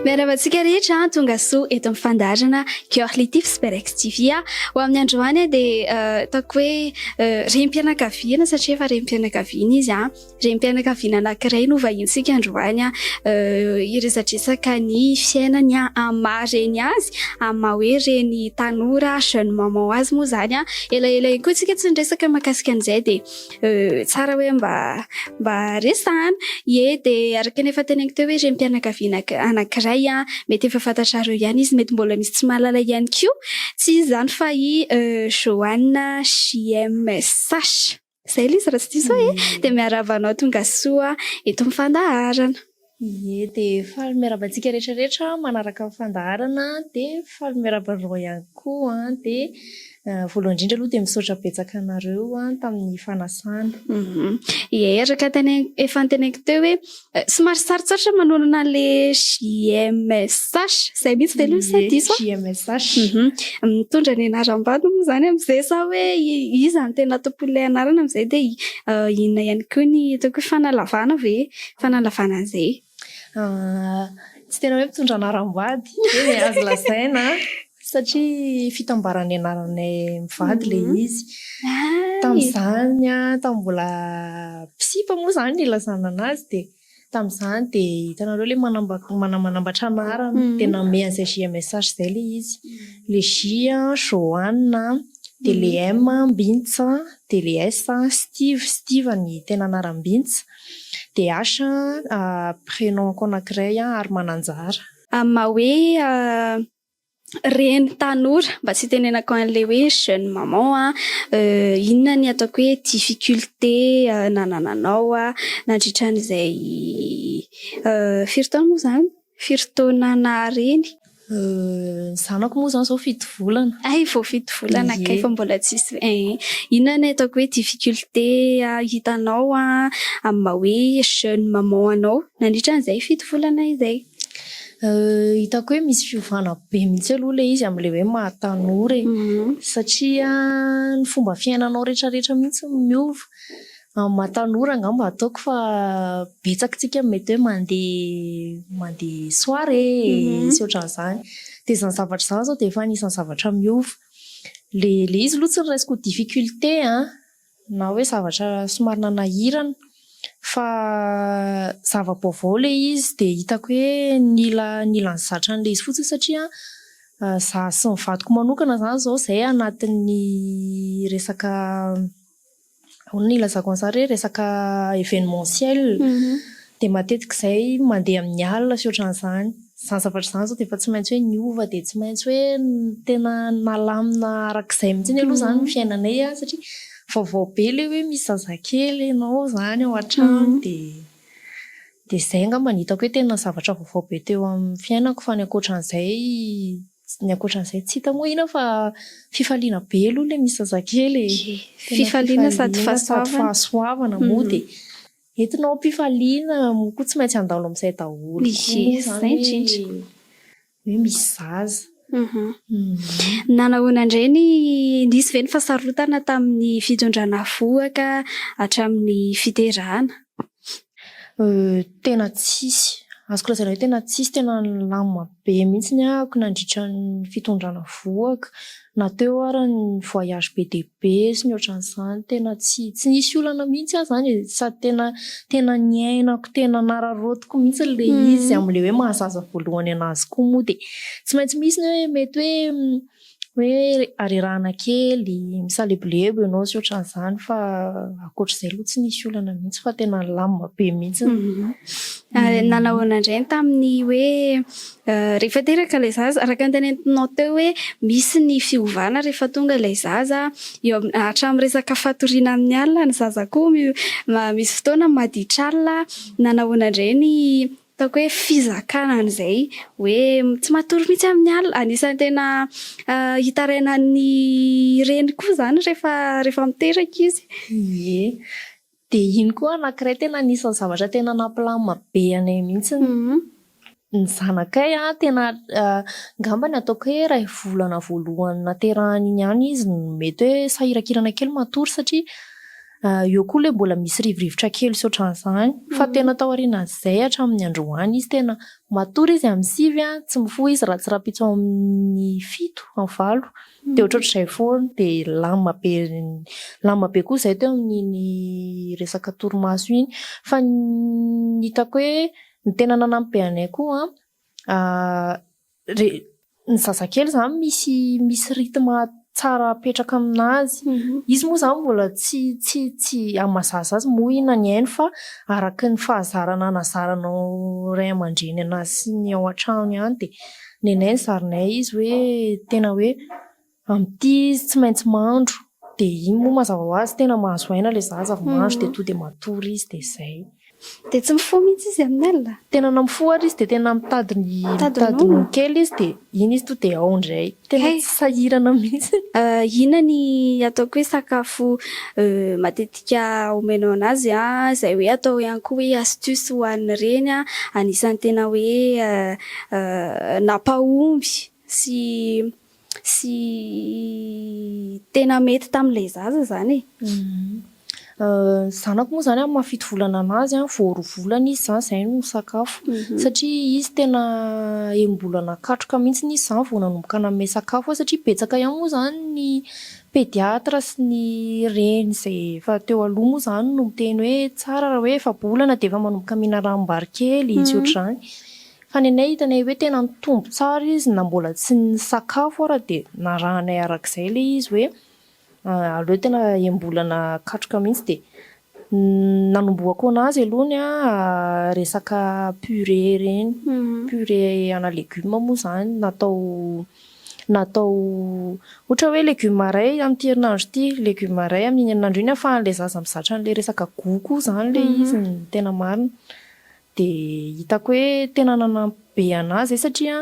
Miarahaba antsika rehetra tonga soa eto amin'ny fandaharana Girly Tips Berex TV. Ho amin'ny androany dia ataoko hoe renim-pianakaviana satria efa renim-pianakaviana izy. Renim-pianakaviana anankiray no vahintsika androany hiresadresaka ny fiainany amin'ny maha reny azy, amin'ny maha hoe reny tanora, jeune maman azy moa izany. Elaela ihany koa isika tsy niresaka mahakasika an'izay dia tsara hoe mba mba resahana. Ie, dia araka ny efa teneniko teo hoe renim-pianakaviana anankiray, mety efa fantatrareo ihany izy, mety mbola misy tsy mahalala ihany koa. Tsy iza izany fa i Johanne JMSH. Izay ilay izy raha tsy diso aho e! Dia miarahaba anao tonga soa eto amin'ny fandaharana. Ie, dia faly miarahaba antsika rehetra rehetra manaraka ny fandaharana, dia faly miarahaba anareo ihany koa an, dia voalohany indrindra aloha dia misaotra betsaka anareo tamin'ny fanasana. Ie, araka efa noteneniko teo hoe Somary sarotsarotra manonona an'le JMSH, izay mihitsy ve aloha sa diso aho? JMSH. Mitondra ny anaram-bady moa izany amin'izay sa hoe iza no tena tompon'ilay anarana amin'izay dia inona ihany koa ny ataoko hoe fanalavana ve? Fanalavana an'izay. Tsy tena hoe mitondra anaram-bady, eny e, azo lazaina satria fitambaran'ny anaranay mivady ilay izy. Tamin'izany aho, tamin'ny mbola mpisipa moa izany no ilazana an'azy dia tamin'izany dia hitanareo ilay manambanambatra anarana dia nanome an'izay JMSH izay ilay izy. Ilay J Johanne, dia ilay M Mbintsa, dia ilay S Steve, Steve ny tena anaram-bintsa, dia H prénom-ko anankiray ary Mananjara. Amin'ny maha hoe reny tanora, mba tsy hitenenako an'ilay hoe jeune maman an, inona ny ataoko hoe difficulté nanananao nandritra an'izay firy taona moa izany? Firy taona naha reny? Ny zanako moa izany izao fito volana. Hay vao fito volana kay fa mbola tsisy eh. Inona ny ataoko hoe difficulté hitanao amin'ny maha hoe jeune maman anao nandritra an'izay fito volana izay? Hitako hoe misy fiovana be mihitsy aloha ilay izy amin'ilay hoe maha tanora e. Satria ny fomba fiainanao rehetrarehetra mihitsy no miova. Amin'ny maha tanora angamba ataoko fa betsaka isika no mety hoe mandeha mandeha soirée sy ohatran'izany. Dia izany zavatra izany izao dia efa anisan'ny zavatra miova. Ilay ilay izy aloha tsy noraisiko ho difficulté an, na hoe zavatra somary nanahirana fa zava-baovao ilay izy dia hitako hoe nila nila nizatra an'ilay izy fotsiny satria izaho sy ny vadiko manokana izany izao izay anatin'ny resaka Ahoana no ilazako an'izany re? Resaka événementiel dia matetika izay mandeha amin'ny alina sy ohatran'izany. Izany zavatra izany izao dia efa tsy maintsy hoe niova dia tsy maintsy hoe tena nalamina arak'izay mihitsy aloha izany ny fiainanay an, satria vaovao be ilay hoe misy zazakely ianao izany ao an-trano dia dia izay angamba no hitako hoe tena zavatra vaovao be teo amin'ny fiainako fa ny ankoatran'izay Ny ankoatran'izay tsy hita moa inona fa fifaliana be aloha ilay misy zazakely e. Tena Fifaliana sady sady fahasoavana moa dia entinao am-pifaliana moa koa tsy maintsy handalo amin'izay daholo koa moa izany hoe hoe misy zaza. Nanahoana indray ny, nisy ve ny fahasarotana tamin'ny fitondrana vohoka hatramin'ny fiterahana? Tena tsisy. Azoko lazaina hoe tena tsisy, tena nilamina be mihitsy ny ahako nandritra ny fitondrana vohoka. Na teo ary ny voyage be dia be sy ny ohatran'izany, tena tsy tsy nisy olana mihitsy aho izany e. Sady tena tena niainako, tena nararaotiko mihitsy ilay izy amin'ilay hoe maha zaza voalohany an'azy koa moa dia tsy maintsy misy ny hoe mety hoe Hoe arerahana kely, misalebolebo ianao sy ohatran'izany fa ankoatr'izay aloha tsy nisy olana mihitsy fa tena nilamina be mihitsy. Nanahoana indray ny tamin'ny hoe rehefa teraka ilay zaza, araka ny teneninao teo hoe misy ny fiovana rehefa tonga ilay zaza, eo amin'ny hatramin'ny resaka fatoriana amin'ny alina, ny zaza koa misy fotoana maditra alina, nanahoana indray ny Ataoko hoe fizakana an'izay hoe tsy matory mihitsy amin'ny alina. Anisan'ny tena hitarainan'ny reny koa izany rehefa rehefa miteraka izy. Ie. Dia iny koa anankiray tena anisan'ny zavatra tena nampilamina be anay mihitsy. Ny zanakay an, tena angamba ny ataoko hoe iray volana voalohany naterahany iny ihany izy no mety hoe sahirankirana kely matory satria. Eo koa ilay mbola misy rivorivotra kely sy ohatran'izany. Fa tena tao aorianan'izay hatramin'ny androany izy tena matory izy amin'ny 9, tsy mifoha izy raha tsy rahampitso amin'ny 7, amin'ny 8. Dia ohatrohatr'izay foana. Dia lamina be, lamina be koa izahay teo amin'iny resaka torimaso iny. Fa ny hitako hoe ny tena nanampy be anay koa an, re ny zazakely izany misy misy rythme tsara apetraka aminazy. Izy moa izany mbola tsy tsy tsy amin'ny maha zaza azy moa inona ny hainy fa araka ny fahazarana anazaranao ray aman-dreny anazy sy ny ao an-trano ihany dia ny anay nozarinay izy hoe tena hoe amin'ity izy tsy maintsy mandro dia iny moa mazava ho azy tena mahazo aina ilay zaza vao mandro dia tonga dia matory izy dia izay. Dia tsy mifoha mihitsy izy amin'ny alina? Tena na mifoha ary izy dia tena mitady mitady nono kely izy dia iny izy tonga dia ao indray. Tena tsy sahirana mihitsy. Inona ny ataoko hoe sakafo matetika omenao anazy izay hoe atao ihany koa hoe astuce ho an'ny reny anisan'ny tena hoe nampahomby sy sy tena mety tamin'ilay zaza izany e. Ny zanako moa izany amin'ny maha 7 volana anazy an, vao 2 volana izy izany izay no misakafo. Satria izy tena enim-bolana katroka mihitsy izy izany vao nanomboka nanome sakafo aho satria betsaka ihany moa izany ny pédiatre sy ny reny izay efa teo aloha moa izany no miteny hoe tsara raha hoe efa-bolana dia efa manomboka mihinana ranom-bary kely sy ohatr'izany. Fa ny anay hitanay hoe tena nitombo tsara izy na mbola tsy nisakafo ara dia narahanay arak'izay ilay izy hoe aleo tena enim-bolana katroka mihitsy dia nanombohako anazy aloha ny resaka purée ireny, purée ana légume moa izany natao natao ohatra hoe légume iray amin'ity herinandro ity, légume iray amin'iny herinandro iny ahafahan'ilay zaza mizatra an'ilay resaka goût koa izany ilay izy ny tena marina. Dia hitako hoe tena nanampy be anazy izay satria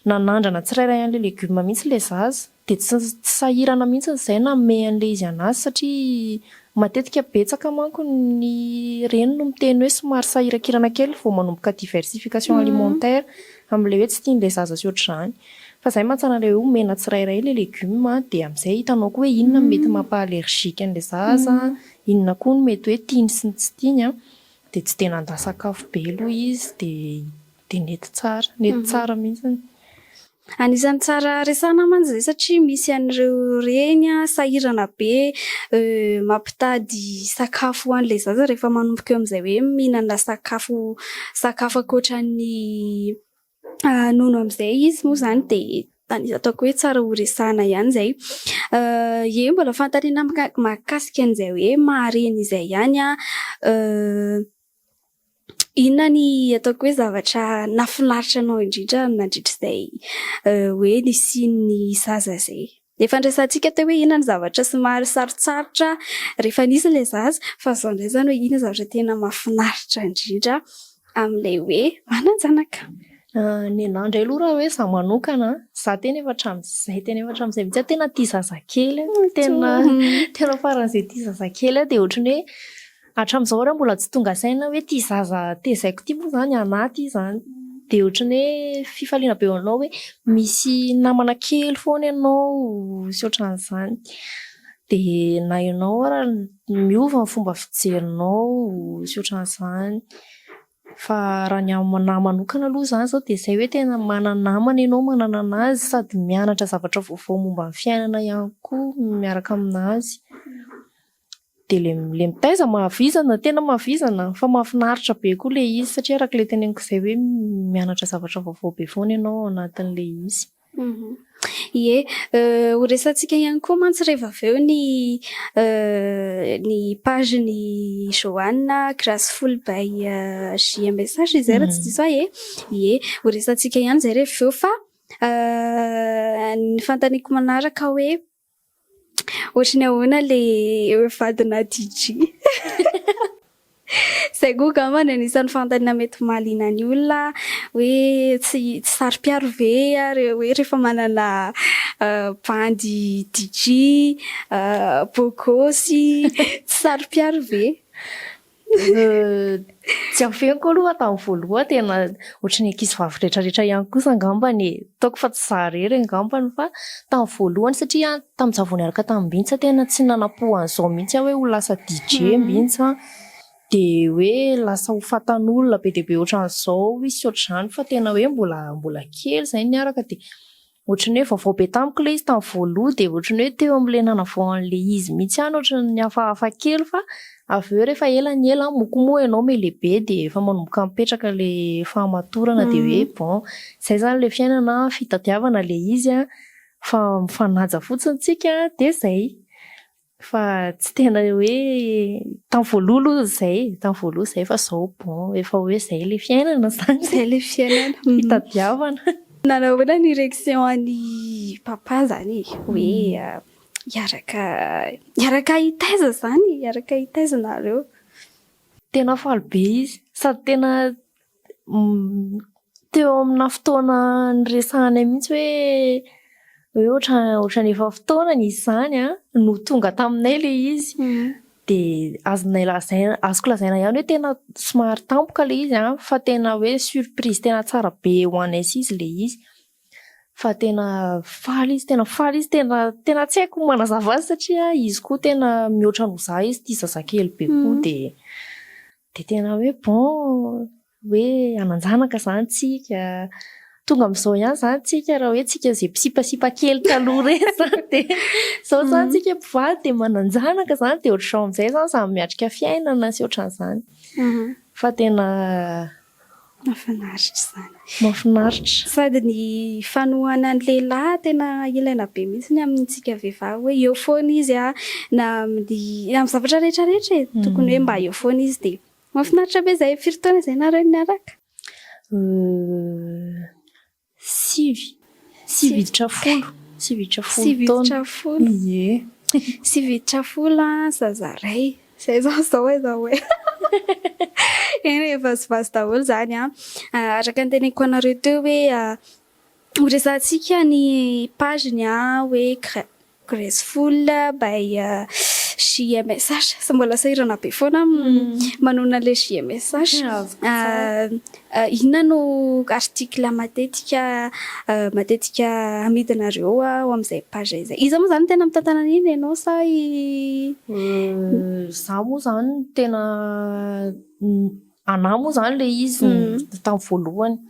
nanandrana tsirairay an'ilay legioma mihitsy ilay zaza. Dia tsy tsy sahirana mihitsy izay nanome an'ilay izy anazy satria matetika betsaka manko ny reny no miteny hoe somary sahirankirana kely vao manomboka diversification alimentaire amin'ilay hoe tsy tian'ilay zaza sy ohatr'izany. Fa izay mahatsara an'ilay hoe omena tsirairay ilay legioma dia amin'izay hitanao koa hoe inona no mety mampa-allergique an'ilay zaza, inona koa no mety hoe tiany sy ny tsy tiany an. Dia tsy dia nandà sakafo be aloha izy dia dia nety tsara, nety tsara mihitsy. Anisan'ny tsara resahana mantsy izay satria misy an'ireo reny sahirana be mampitady sakafo ho an'ilay zaza rehefa manomboka eo amin'izay hoe mihinana sakafo sakafo ankoatran'ny nono amin'izay izy moa izany dia ataoko hoe tsara ho resahana ihany izay. Ie, mbola fanontaniana mahakasika an'izay hoe maha-reny izay ihany an, inona ny ataoko hoe zavatra nahafinaritra anao indrindra nandritra izay hoe nisian'ny zaza izay? Efa niresahantsika teo hoe inona ny zavatra somary sarotsarotra rehefa nisy ilay zaza, fa izao indray izany hoe inona ny zavatra tena mahafinaritra indrindra amin'ilay hoe manan-janaka? Ny anahy indray aloha raha hoe izaho manokana an, izaho tena efa hatramin'izay tena efa hatramin'izay mihitsy aho tena tia zazakely an, tena tena faran'izay tia zazakely aho dia ohatran'ny hoe hatramin'izao ary aho mbola tsy tonga saina hoe ity zaza tezaiko ity moa izany anah ity izany. Dia ohatran'ny hoe fifaliana be ho anao hoe misy namana kely foana ianao sy ohatran'izany. Dia na ianao ary miova ny fomba fijerinao sy ohatran'izany. Fa raha ny aminahy manokana aloha izany izao dia izay hoe tena mana-namana ianao manana an'azy sady mianatra zavatra vaovao momba ny fiainana ihany koa miaraka amin'azy. Dia ilay ilay mitaiza mahavizana, tena mahavizana fa mahafinaritra be koa ilay izy satria araka ilay teneniko izay hoe mianatra zavatra vaovao be foana ianao ao anatin'ilay izy. Ie, ho resahantsika ihany koa mantsy rehefa avy eo ny ny page-n'i Johanne Graceful by JMSH izay raha tsy diso aho e. Ie, ho resahantsika ihany izay rehefa avy eo fa ny fanontaniako manaraka hoe Ohatry ny ahoana le vadina DJ? Izay koa angamba no anisan'ny fanontaniana mety mahaliana ny olona hoe tsy tsy saro-piaro ve ary hoe rehefa manana bandy DJ, beau gosse, tsy saro-piaro ve? Tsy afeniko aloha fa tamin'ny voalohany tena ohatry ny ankizivavy rehetrarehetra ihany kosa angambany e. Ataoko fa tsy izaho irery angambany fa tamin'ny voalohany satria tamin'izaho vao niaraka tamin'i Mbintsa tena tsy nanam-po an'izao mihitsy aho hoe ho lasa DJ Mbintsa an. Dia hoe lasa ho fatan'olona be dia be ohatran'izao izy sy ohatr'izany fa tena hoe mbola mbola kely izahay niaraka dia Ohatran'ny hoe vaovao be tamiko ilay izy tamin'ny voaloha dia ohatran'ny hoe teo amin'ilay nanavao an'ilay izy mihitsy ihany ohatran'ny hafahafa kely fa avy eo rehefa ela ny ela moa koa moa ianao mihalehibe dia efa manomboka mipetraka ilay fahamatorana dia hoe bon izay izany ilay fiainana fitadiavana ilay izy an, fa mifanaja fotsiny tsika dia izay. Fa tsy tena hoe tamin'ny voaloha aloha izay e, tamin'ny voaloha izay fa izao bon efa hoe izay ilay fiainana izany. Izay ilay fiainana. Fitadiavana. Nanao ahoana ny réaction an'i papa izany e? Hoe hiaraka hiaraka hitaiza izany, hiaraka hitaiza nareo? Tena faly be izy sady tena teo amina fotoana niresahanay mihitsy hoe hoe ohatra ohatran'ny efa fotoanany izy izany an, no tonga taminay ilay izy. Dia azonay lazaina azoko lazaina ihany hoe tena somary tampoka ilay izy an, fa tena hoe surprise tena tsara be ho anay sy izy ilay izy. Fa tena faly izy, tena faly izy, tena tena tsy haiko ny manazava azy satria izy koa tena mihoatra noho izaho izy tia zazakely be koa dia Dia tena hoe bon, hoe hanan-janaka izany tsika, tonga amin'izao ihany izany tsika raha hoe tsika izay mpisipasipa kely taloha ireny izany dia izao izany tsika mpivady dia manan-janaka izany dia ohatr'izao amin'izay izany samy miatrika fiainana sy ohatran'izany. Fa tena Mahafinaritra izany. Mahafinaritra. Sady ny fanohanan'ny lehilahy tena ilaina be mihitsy ny amintsika vehivavy hoe eo foana izy a, na amin'ny amin'ny zavatra rehetra rehetra e, tokony hoe mba eo foana izy dia mahafinaritra be izay. Firy taona izay nareo no niaraka? Sivy. Sivy hiditra folo. Sivy hiditra folo Sivy taona. hiditra folo. Ie. Sivy hiditra folo an, zaza iray. Izay izao izao e izao e. Eny e, vazivazy daholo izany an. Araka ny teneniko anareo teo hoe horesahantsika ny page-ny an, hoe Graceful by JMSH. Sa mbola sahirana be foana manonona an'ilay JMSH. Inona no article matetika matetika amidinareo ao amin'izay page izay? Iza moa izany no tena mitantana an'iny, ianao sa i. Izaho moa izany no tena Anah moa izany ilay izy tamin'ny voalohany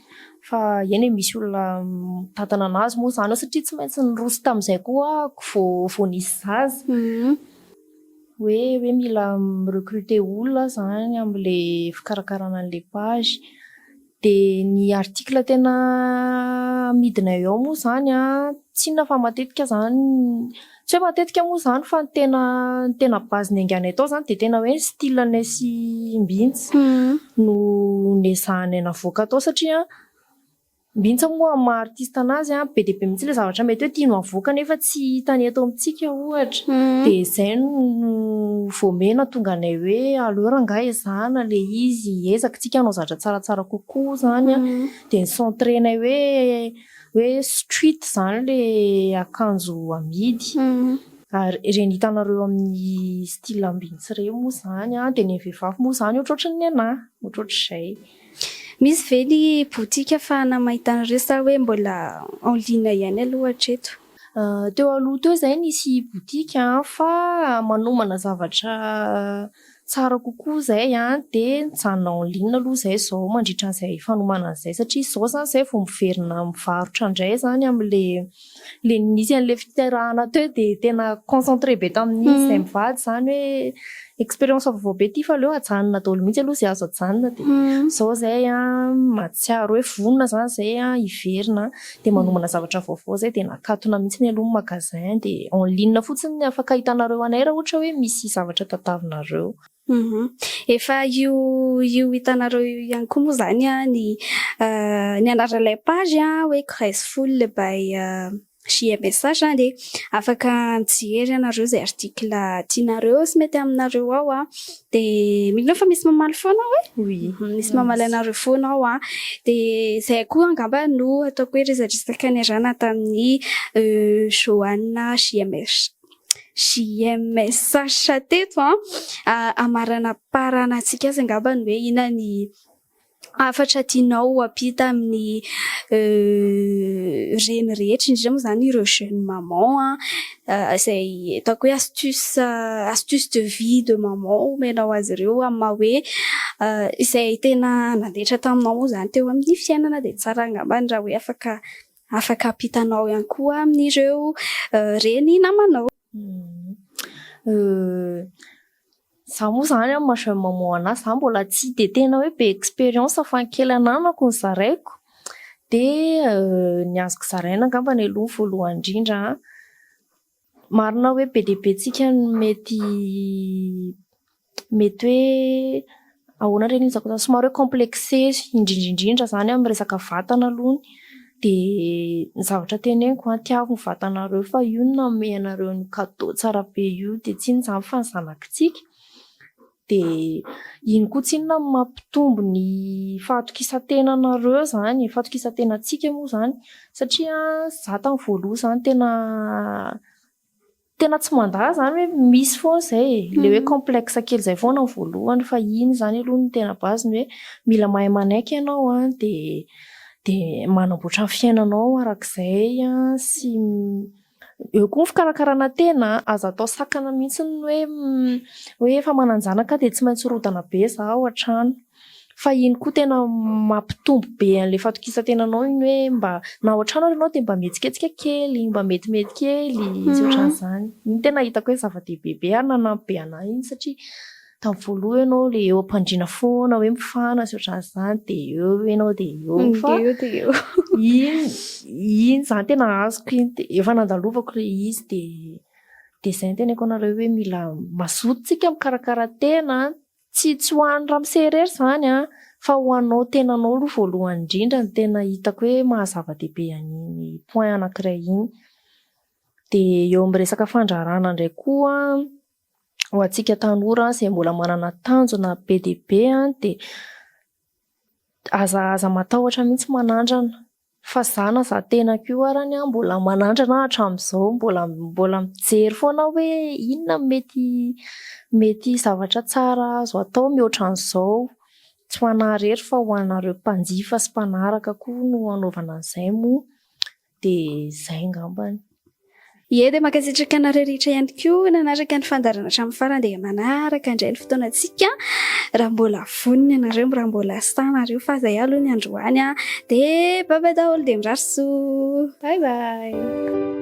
fa eny e misy olona mitantana anazy moa izany ao satria tsy maintsy niroso tamin'izay koa ahako vao vao nisy zaza. Hoe hoe mila mi-recruter olona aho izany amin'ilay fikarakarana an'ilay page. Dia ny article tena amidinay ao moa izany an, tsy inona fa matetika izany, tsy hoe matetika moa izany fa ny tena ny tena base niainganay tao izany dia tena hoe ny style anay sy Mbintsy no nezahanay navoaka tao satria Mbintsy moa amin'ny maha artiste anazy an, be dia be mihitsy ilay zavatra mety hoe tiany ho avoaka nefa tsy hitany eto amintsika ohatra. Dia izay no vao mey nahatonga anay hoe aleo rangahy ezahana ilay izy, hiezaka isika hanao zavatra tsaratsara kokoa izany an. Dia ni-centrer-nay hoe hoe street izany ilay akanjo amidy. Ary ireny hitanareo amin'ny style Mbintsy ireny moa izany an, dia ny an'ny vehivavy moa izany ohatrohatran'ny anà, ohatrohatr'izay. Misy ve ny boutique afahana mahita an'ireo sa hoe mbola en ligne ihany aloha hatreto? Teo aloha teo izay nisy boutique fa manomana zavatra tsara kokoa izay dia nijanona en ligne aloha izay izao mandritra an'izay fanomanana izay satria izao izany izay vao miverina mivarotra indray izany amin'ilay Ilay nisy an'ilay fiterahana teo dia tena concentré be tamin'iny izahay mivady izany hoe expérience vaovao be ity fa aleo ajanona daholo mihitsy aloha izay azo ajanona dia izao izahay an mahatsiaro hoe vonona izany izahay an hiverina dia manomana zavatra vaovao izahay dia nakatona mihitsy aloha ny magasin dia en ligne fotsiny no afaka ahitanareo anay raha ohatra hoe misy zavatra tadiavinareo. Efa io io hitanareo io ihany koa moa izany an, ny ny anaran'ilay page an, hoe Graceful by JMSH an, dia afaka mijery ianareo izay article tianareo sy mety aminareo ao an, dia mino aho fa misy mamaly foana ao e! Oui. Misy mamaly anareo foana ao an, dia izay koa angamba no ataoko hoe resadresaka niarahana tamin'i Johanna JMSH. JMSH teto an. Hamarana-paranantsika azy angamba ny hoe inona ny hafatra tianao hampita amin'ny reny rehetra, indrindra moa izany ireo jeune maman izay ataoko hoe astuce astuce de vie de maman omenao azy ireo amin'ny maha hoe izay tena nandaitra taminao moa izany teo amin'ny fiainana dia tsara angambany raha hoe afaka afaka ampitanao ihany koa amin'ireo reny namanao. Izaho moa izany amin'ny maha jeune maman anahy, izaho mbola tsy dia tena hoe be expérience fa ny kely ananako no zaraiko. Dia ny azoko zaraina angambany aloha voalohany indrindra an, marina hoe be dia be tsika no mety mety hoe ahoana re ny ilazako azy, somary hoe complexé indrindra indrindra izany amin'ny resaka vatana alohany. Dia ny zavatra teneniko an, tiavo ny vatanareo fa io no nanome anareo ny cadeau tsara be io dia tsy inona izany fa ny zanakitsika. Dia iny koa tsinona no mampitombo ny fahatokisan-tenanareo izany, fahatokisan-tenantsika moa izany satria izaho tamin'ny voalohany izany tena tena tsy mandà izany hoe misy foana izay e, ilay hoe complexe kely izay foana ny voalohany fa iny izany aloha no tena base-ny hoe mila mahay manaiky ianao an, dia dia manamboatra ny fiainanao arak'izay an sy eo koa ny fikarakarana tena, aza atao sakana mihitsy ny hoe hoe efa manan-janaka aho dia tsy maintsy rodana be izaho ao an-trano. Fa iny koa tena mampitombo be an'ilay fahatokisan-tenanao iny hoe mba na ao an-trano ary ianao dia mba mihetsiketsika kely, mba metimety kely sy ohatran'izany. Iny tena hitako hoe zava-dehibe be ary nanampy be anahy iny satria tamin'ny voalohany ianao ilay eo am-pandriana foana hoe mifana sy ohatran'izany dia eo ianao dia eo fa iny iny izany tena azoko iny dia efa nandalovako ilay izy dia dia izay no teneniko anareo hoe mila mazoto tsika mikarakara tena. Tsy tsy ho an'ny ramose irery izany an, fa ho anao tenanao aloha voalohany indrindra no tena hitako hoe maha zava-dehibe an'iny point anankiray iny. Dia eo amin'ny resaka fandraharahana indray koa an, ho antsika tanora izay mbola manana tanjona be dia be an, dia aza aza matahotra mihitsy manandrana. Fa za na za tenako io arany an mbola manandrana hatramin'izao, mbola mbola mijery foana aho hoe inona no mety mety zavatra tsara azo atao mihoatra an'izao. Tsy ho anà irery fa ho anareo mpanjifa sy mpanaraka koa no anaovana an'izay moa. Dia izay angambany. Ie dia mankasitraka anareo rehetra ihany koa nanaraka ny fandaharana hatramin'ny farany dia manaraka indray ny fotoanantsika raha mbola vonona ianareo raha mbola sahy nareo fa izay aloha ny androany dia bye bye daholo dia mirary soa. Bye bye.